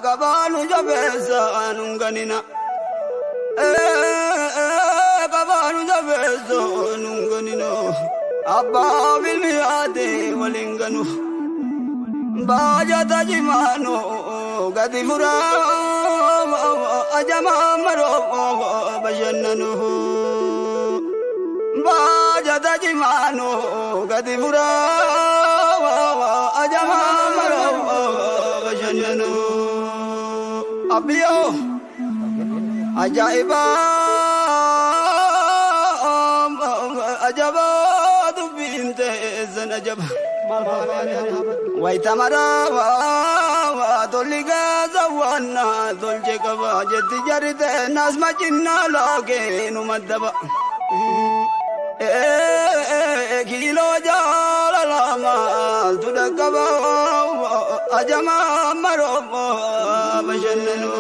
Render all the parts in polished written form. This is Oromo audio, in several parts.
Qabaanu jabeessa nunganina. Qabaanu jabeessa nunganina. Abbaa bilmiyaate waliin ganu. Baajata jimaano gadi furaa ajamaa maroo bashannanu. Baajata jimaano gadi furaa ajamaa maroo bashannanu. Abiyoo ajaa'iba ajabaa dubbiin teessan ajaba. Wayitamaraa tolli gaasa waan tolche qaba jetti jarite naasma cinnaa laakee nu maddaba. Kiiloo jaalala maaltu dhaqqaba ajamaa maroo bashannanu.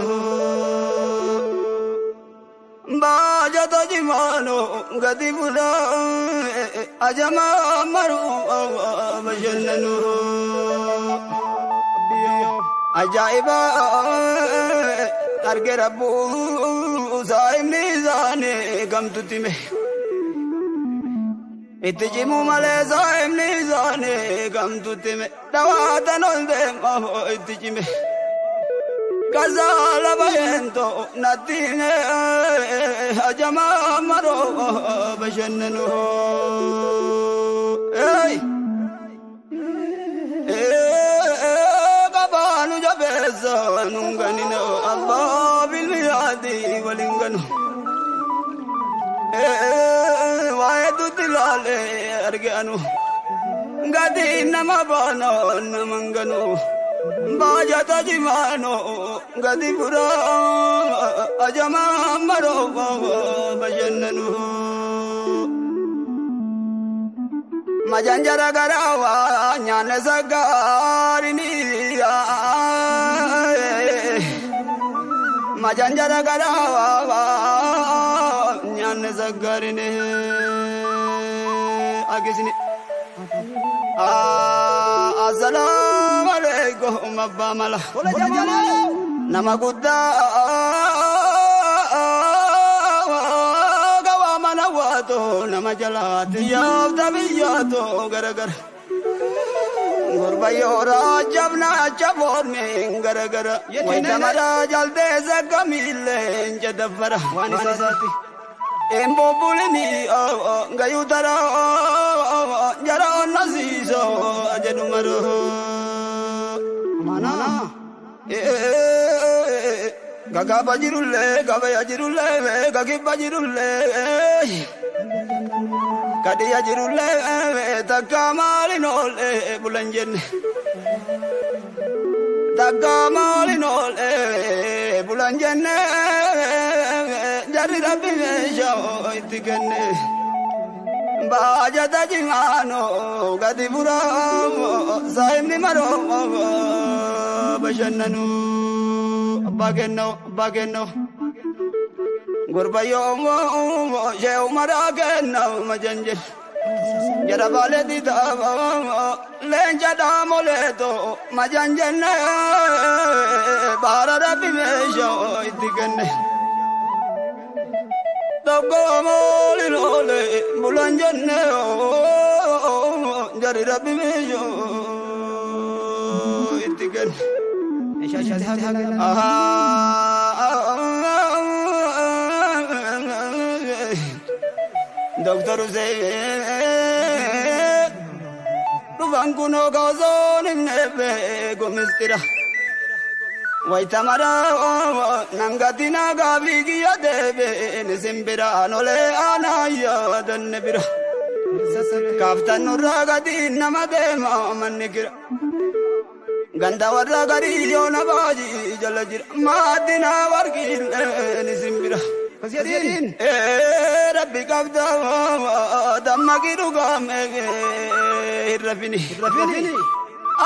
Baajata jimaano gadi bulaa ajamaa maroo bashannanu. Ajaa'iba arge rabbuu saayimni isaanii gamtutti mee. Itti cimuu malee saayimni isaanii gamtutti mee. Dhawaatan ol deemaa itti cime. Gazaala bayeento natti ajamaa maroo bashannanu. Qabaanu jabeessa nunganina abbaa bilmiyaati waliin ganu. Waa'ee dutti laalee arge anu gadi nama baana nama ganu. Baajata jimaano gadi furaa ajamaa maroo bashannanu. Majanjara garawaa nyaanne sagaarini. Majanjara garawaa nyaanne sagaarini. Agisni. Assalaamu alaikum abbaa mala. Nama guddaa gawaa mana waatoo nama jalaati yaafta biyyaatoo garagara. Gurbayyoo raajabna chaboorme garagara. Wayitamaraa jaltee saggamiillee jadaffara. Waan isaati. Embobbulini gayutara jara onnasiiso jedhu maroo. Mana gagaba jirullee gabaya jirullee gagibba jirullee kadiya jirullee takka maalin oolee bulan jenne. Takka maalin oolee bulan jenne. Jarri rabbi meeshaa itti kenne. Baajata jimaano gadi furaa saayimni maroo bashannanu. Abbaa kennoo abbaa kennoo. Gurbayyoo shee umaraa kennaa majanjel. Jara baalee diidaa leenca dhaamoleetoo majanjenne baara rabbi meeshaa itti kenne. Tokko mooli loole bulan jenne jari rabbi meeshaa itti kenne. Doktor Hussein dhufan kunoo kaosoon himne beeku mistira. Wayitamaraa nangati nagaa fiigiyya deebiin simbiraan olee aanaa yaadanne bira. Kaaftan nurraa gadi nama deema manni kira. Ganda warra garii yoona baajii jala jira. Maaddina warqiilleen simbira. Rabbi qabda dammaqii dhugaame hirrafini.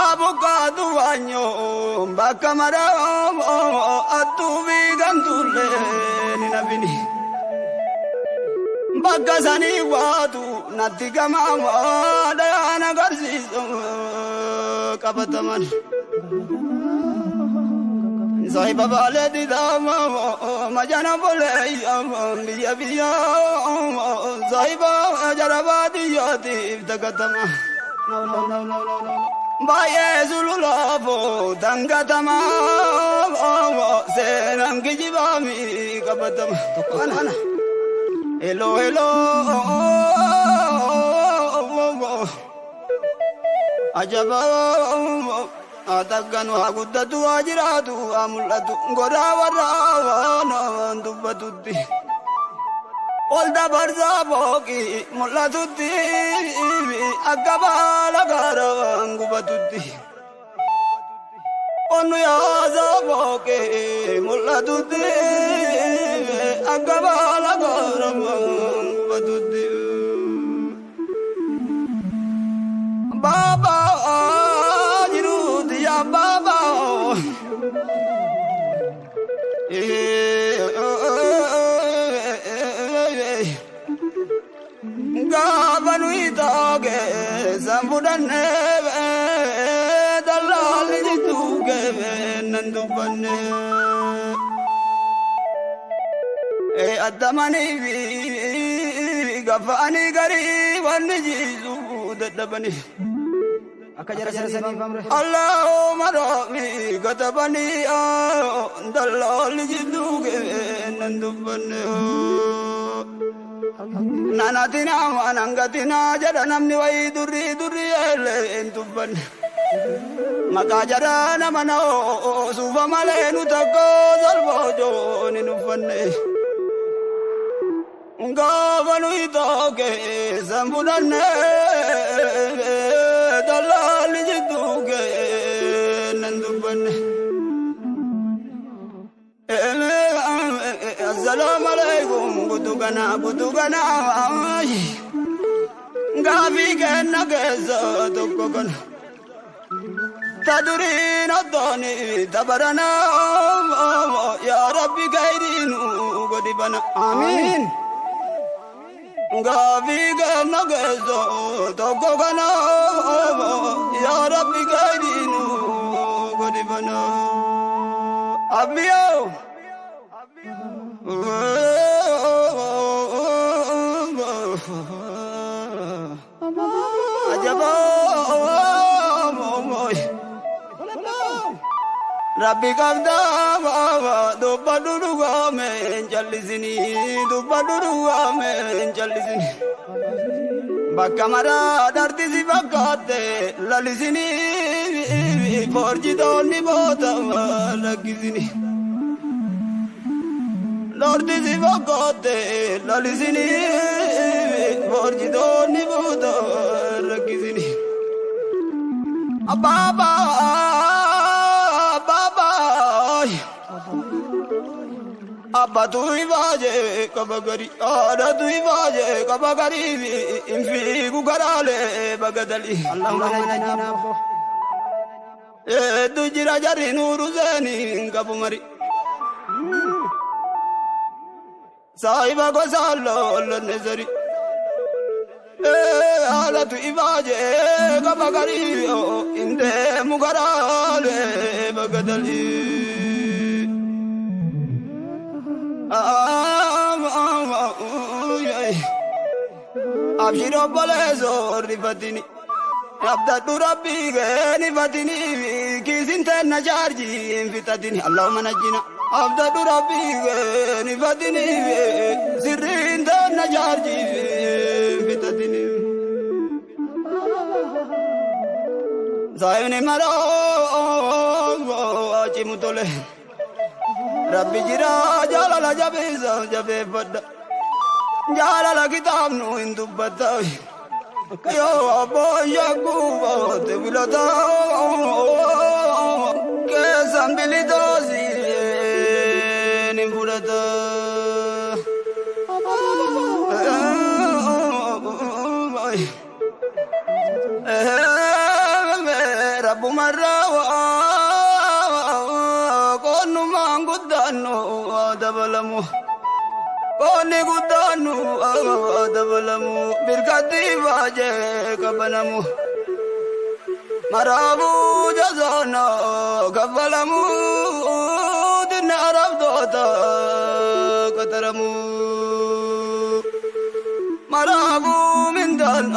Abukaatu waanyoo bakka maraa attuu fi gantuullee ni nafini. Bakka sanii waatu natti gamaa dhayaan agarsiisu qabataman. Saahiba baalee didaama majana bolee biyya biyya saahiba jarabaa diyyaatiif tagatama. Baay'ee sululaafoo dangatama seenaan kijibaami qabatama. Hello hello ajaba. Atakkan waa guddatu waa jiraatu waa mul'atu godaa warraa waan dubbatutti. Ol dabarsaa booqii mul'atutti akka baala gaaraan gubatutti. Onnu yaasaa booqii mul'atutti akka baala gaaraan gubatutti. Baabaa. Baba, gaafa nuyi taage sanfudhanne dallaalli jidduu nan dubbanne. Addamanii fi gafaanii garii wanni jiisu dadhabanii. Akka jara saniif amre. Allahumma rabbi katabanii dallaalli jidduu nan dubbanne. Nanatina wanangatina jedha namni wayii durrii durrii eelee hin dubbanne. Maqaa jara nama na'oo suufa malee nu takka salphoo hin uffanne. Gaafa nuyi taake san fudhanne dallaalli jidduu nan dubbanne. Assalaamu alaikum guddugana guddugana gaafii kenna keessa tokko kana. Ta duriin oddooni tabarana yaa Rabbi khayriinu godhi bana. Amiin. Gaafii kenna keessa tokko kana yaa Rabbi khayriinu godhi bana. Abbiyoo. Ajaba Rabbi qabdaa dubbadhu dhugaame hin jallisini dubbadhu dhugaame hin jallisini. Bakka maraa dhartisi fakkaatte lalisini forjitoonni boota lakkisini. Dhartisi fakkaatte lalisini forjitoonni boota lakkisini. Abaabaa. Abbatu ifaaje qaba garii haadhatu ifaaje qaba garii hin fiigu karaalee bagadalii. Hedduu jira jarri nuuru seeni hin qabu mari. Saahiba gosa lollonne sari. Haadhatu ifaaje qaba garii hin deemu karaalee bagadalii. Abshir obboleessoo rifatini abdadhu rabbii keeni fatini kiisin teenna chaarjii hin fixatini Allahumma najjina abdadhu rabbii keeni fatini sirriin teenna chaarjii hin fixatini. Saayimni maroo achimu tole. Rabbi jira jaalala jabeessa jabeeffadha. Jaalala kitaabnu hin dubbata. Yoo abboon shakkuu boote filata. Keessan bilitoosiin hin fudhata. Rabbumarraa qonnumaan guddaannu dabalamu. Qonni guddaannu dabalamu. Birkatti baajee qabanamu. Maraabuu jazaana kaffalamu. abdoota qataramuu. Maraafuu mindaan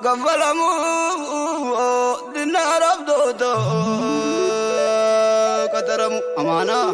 kaffalamuu dinaar abdoota qataramu amaanaa.